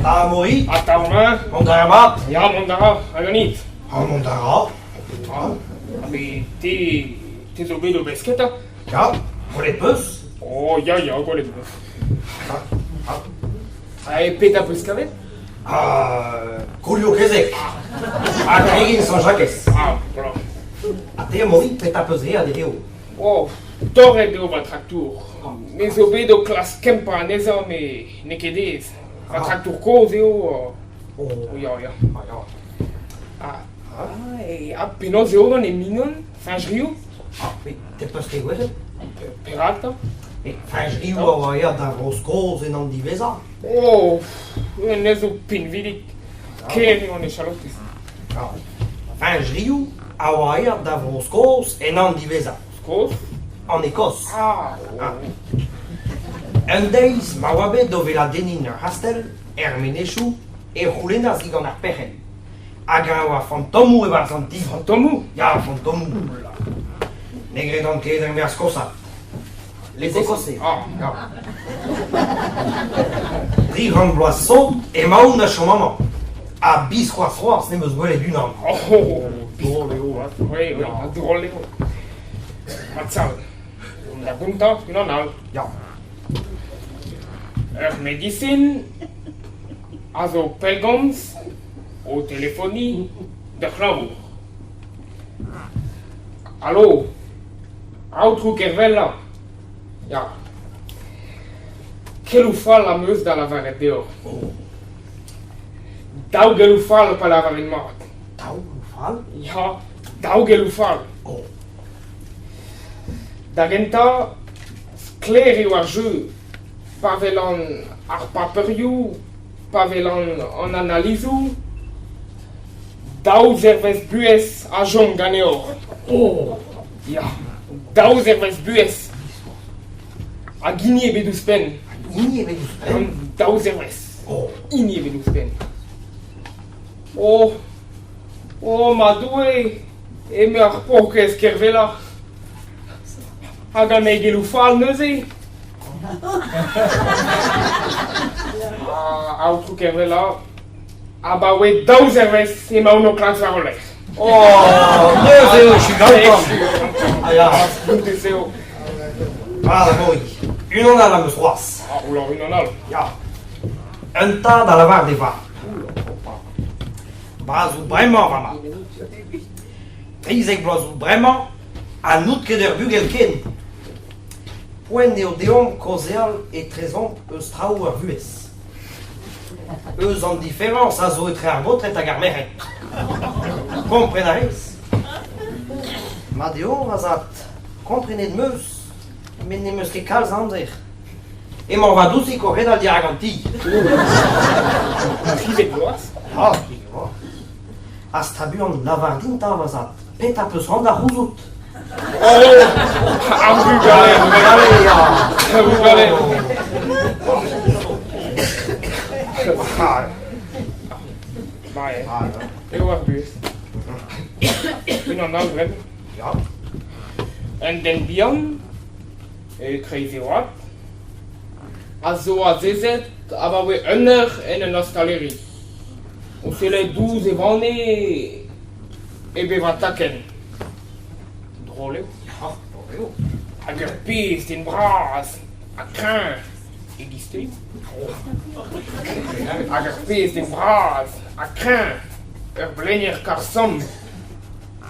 Ata, Amaury. Ata, Romain. Mont a ra mat? Ya, mont a ra, ha ganit? Ha mont a ra. Ah, met te, te zo bet o besketa? Ya, gwelet 'peus? Oh, ya, ya, gwelet 'peus. Ha e petra 'peus kavet? Ah, kolioù kezeg. Ha kregin Saint-Jakez. Ah, voilà. Ha te, Amaury, petra 'peus graet hiziv? Oh, torret eo va traktour. Me zo bet o klask kempenn anezhañ, met n'eo ket aes. Va traktour kozh eo. Oh, ya, ya. Ah, ah, penaos eo gant e mignon, Fañch Riou? Ah, met te 'peus ket gwelet? Perak 'ta? Met Fañch Riou a oa aet da Vro-Skos en an diwezhañ. Oh, hennezh zo pinvidik. Ken eo an echalotez. Ah, Fañch Riou a oa aet da Vro-Skos en an diwezhañ. Skos? An Ekos. Ah, ah. Un deiz ma oa bet o weladenniñ ur c'hastell er menezioù e c'houlennas digant ar perc'henn hag eñ a oa fantomoù e-barzh an ti. Fantomoù? Ya, fantomoù. Ne gredan ket er merzh kosañ. Les Écossais. Ah. Ya. 300 bloaz zo emaon da chom amañ. Ha biskoazh c'hoazh n'em eus gwelet unan. Oh, drol eo, hein. Oui, oui, drol eo. Mat-sal, da gontañ unan all. Ya. Ur medisin a zo pellgomz o telefoniñ d'ur c'hlañvour. Alo, Aotrou Kervella, ya. Keloù fall am eus da lavaret deoc'h. Daou geloù fall pa lavarin mat. Daou geloù fall? Ya, daou geloù fall. Oh. Da gentañ, sklaer eo ar jeu. Pa welan ar paperioù, pa welan an analizoù, daou zervezh buhez a chom ganeoc'h. Oh! Ya, daou zervezh buhez. Hag hini ebet ouzhpenn. Hini ebet ouzhpenn? Daou zervezh. Oh! Hini ebet ouzhpenn. Oh! Oh, ma Doue! Eme ar paourkaezh Kervella. Hag an egeloù fall neuze? Ah, aotrou Kervella, abaoe daou zervezh emaon o klask war ho lerc'h. Oh, neuze eo echu gantañ. Ah ya. Spontus eo. Ah, Amaury, unan all am eus c'hoazh. Ah, oula, unan all. Ya. Un tad a lavar d'e vab. Bras out bremañ, va mab. 13 vloaz out bremañ ha n'out ket ur bugel ken. Poent eo deomp kaozeal etrezomp eus traoù ar vuhez. Eus an diferañs a zo etre ar baotred hag ar merc'hed. Kompren a rez? Mat eo, va zad, komprenet 'm eus, met n'em eus ket kalz a amzer. Emañ va dousig o redal dirak an ti. 13 vloaz? Ah, 13 vloaz. Hasta buan, lavar din 'ta, va zad, petra 'peus c'hoant da c'houzout? Oh, ar vugale! Ar vugale, ya! Ar vugale! Ba eo ar buhez. Unan all bremañ. Ya. Un den bihan, e-kreiz e oad, a zo azezet abaoe un eur en un ostaleri, o sellet ouzh e vanne e bevañ takenn. Drol eo. Ya, drol eo. Hag ur pezh den bras ha kreñv e-giz-te. Hag ur pezh den bras ha kreñv, ur blenier karr-samm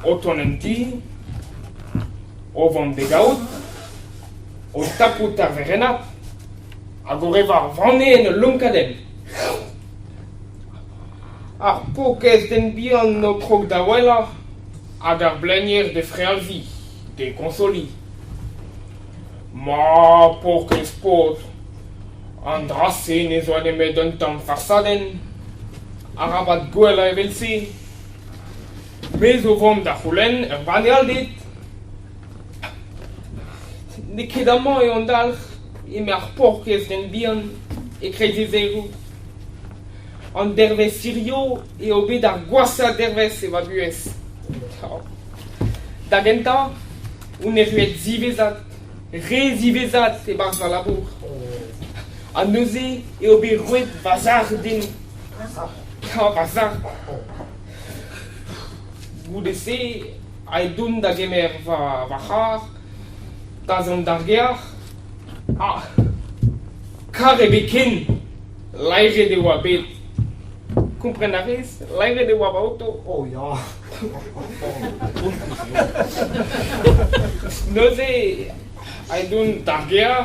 o tont en ti, o vont d'e gaout, o tapout ar werennad hag o evañ ar vanne en ul lonkadenn. Ar paourkaezh den bihan o krog da ouelañ hag ar blenier d'e frealziñ, d'e goñsoliñ. Ma paourkaezh paotr, an dra-se ne zo nemet un tamm farsadenn. Arabat gouelañ evel-se. Me zo vont da c'houlenn ur banne all dit. N'eo ket amañ eo an dalc'h, eme ar paourkaezh den bihan e-kreiz e zeroù. An dervezh hiziv eo bet ar gwashañ dervezh e va buhez. Da gentañ on erruet ziwezhat, re ziwezhat e-barzh va labour. Ha neuze eo bet roet va sac'h din. Ya, va sac'h. Goude-se aet on da gemer va, va c'harr, da zont d'ar gêr. Ha karr ebet ken. Laeret e oa bet. Kompren a rez, laeret e oa va oto. Oh ya. Neuze aet on d'ar gêr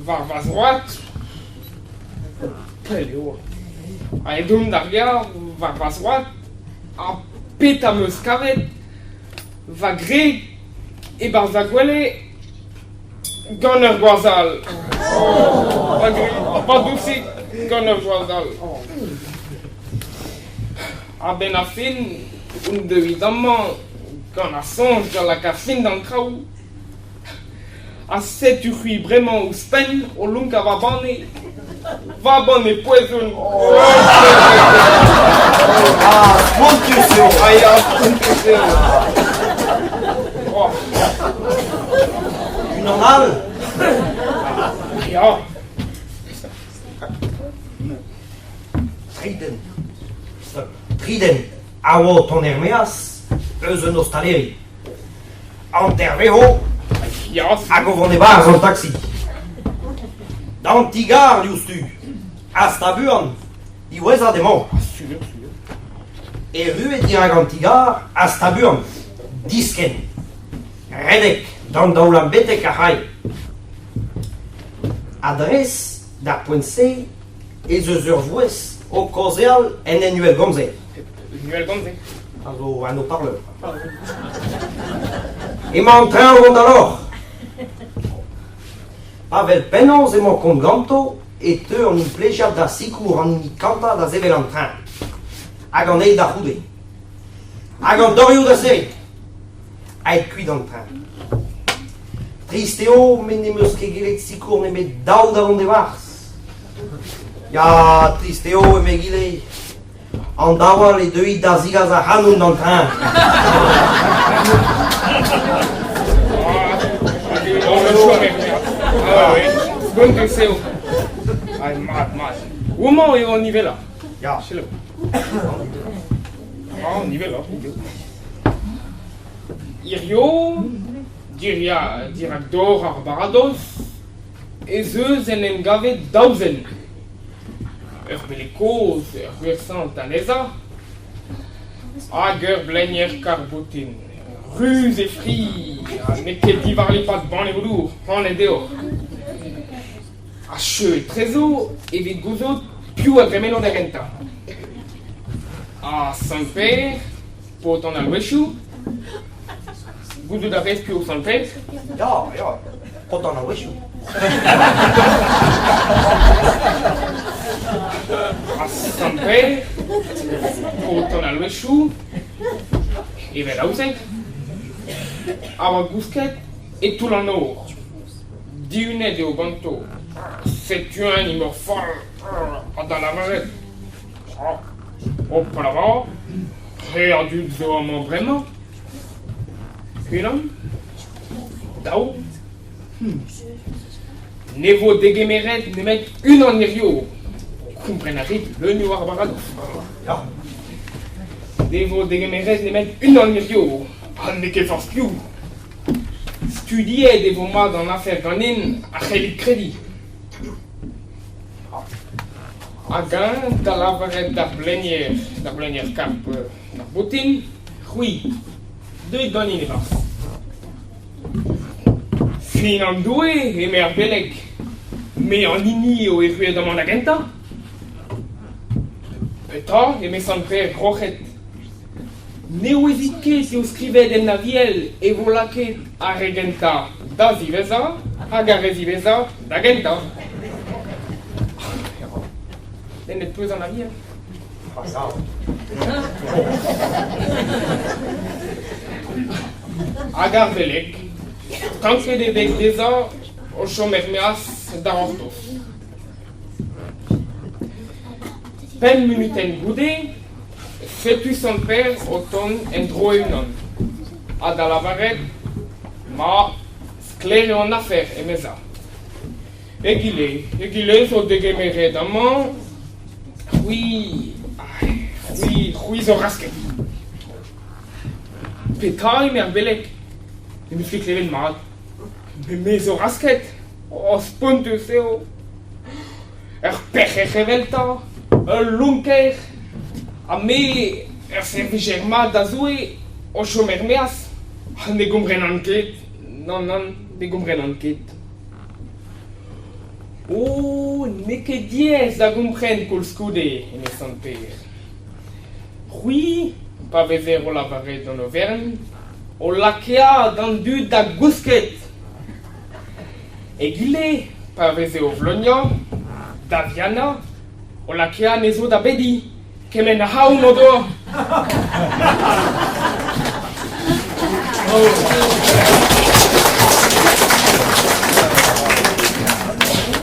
war va zroad. Pell eo. Aet on d'ar gêr war va zroad ha petra 'm eus kavet? Va gwreg e-barzh va gwele gant ur gwaz all. Va gwreg, va dousig gant ur gwaz all. A-benn ar fin on deuet amañ gant ar soñj da lakaat fin d'an traoù. Ha setu c'hwi bremañ ouzhpenn o lonkañ va banne. Va banne poezon. Ah, spontus eo. Ah ya, spontus eo. Oh. Unan all? Ya. Tri den. Tri den a oa o tont er-maez eus un ostaleri. Hanter-vezho hag o vont e-barzh an taksi. D'an ti-gar diouzhtu, hasta buan, diwezhat emañ. Erruet dirak an ti-gar, hasta buan, diskenn, redek d'an daoulamm betek ar c'hae. A-dres d'ar poent-se ez eus ur vouezh o kaozeal en un uhelgomzer. Uhelgomzer. A zo un haut-parleur. Emañ an traoù o vont da loc'h. Pa wel penaos emañ kont ganto e teu an implejad da sikour an hini kantañ da sevel an traoñ. Hag an eil da c'houde. Hag an dorioù da serriñ. Aet kuit an traoñ. Trist eo met n'em eus ket gellet sikour nemet daou da vont e-barzh. Ya, trist eo, eme egile. An daou all e deuit da zigas ac'hanon d'an traoñ. Mat, mat. Homañ eo an nivelañ. Ya. Selaou. An nivelañ. Hirio, dirak dor ar baradoz, ez eus en em gavet daou zen. Ur beleg kozh, ur gwir-sant anezhañ, hag ur blenier karr-boutin, ruz e fri ha n'eo ket diwar-lipat banneoù-dour, anat eo. Ha cheu etrezo evit gouzout piv a dremeno da gentañ. Ha Sant Pêr, paotr an alc'hwezioù, gouzout a rez piv Sant Pêr? Ya, ya, paotr an alc'hwezioù. Ha Sant Pêr, paotr an alc'hwezioù, evel aozet, a oa gousket e toull an nor. Dihunet eo ganto. Setu-eñ imor fall ha da lavaret Hopala, re a dud zo amañ bremañ. Unan, daou, Ne vo degemeret nemet unan hiziv. Kompren a rit leun eo ar baradoz. Ya. Ne vo degemeret nemet unan hiziv, ha n'eo ket forzh piv. Studiet e vo mat an afer ganin, a c'hellit krediñ. Hag eñ da lavaret d'ar blenier, d'ar blenier kap d'ar boutin, c'hwi, deuit ganin e-barzh. Fin an Doue, eme ar beleg, me an hini eo erruet amañ da gentañ. Petra, eme sant Pêr Roc'hed, ne ouezit ket eo skrivet en Aviel e vo lakaet ar re gentañ da ziwezhañ hag ar re ziwezhañ da gentañ. Lennet 'peus an Aviel? Hag ar beleg, stanket e beg dezhañ o chom er-maez da c'hortoz. Pemp munutenn goude, setu sant Pêr o tont en-dro e-unan, ha da lavaret Ma, sklaer eo an afer, emezañ. Egile, egile zo degemeret amañ, c'hwi, c'hwi, c'hwi zo rasket. Petra eme ar beleg? Ne 'm eus ket klevet mat. Me me zo rasket. Oh, spontus eo. Ur pec'her eveltañ, ul lonker, ha me, ur servijer mat da Zoue, o chom er-maez. Ne gomprenan ket, nann, nann, ne gomprenan ket. Oh, n'eo ket diaes da gompren koulskoude, eme sant Pêr. C'hwi, pa vezer o lavaret an oferenn, o lakaat an dud da gousket. Egile, pa veze o vleuniañ, da vihanañ, o lakaat anezho da bediñ, kement a aon o doa.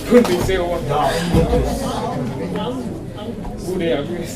Spontus eo. Goude ar vuhez.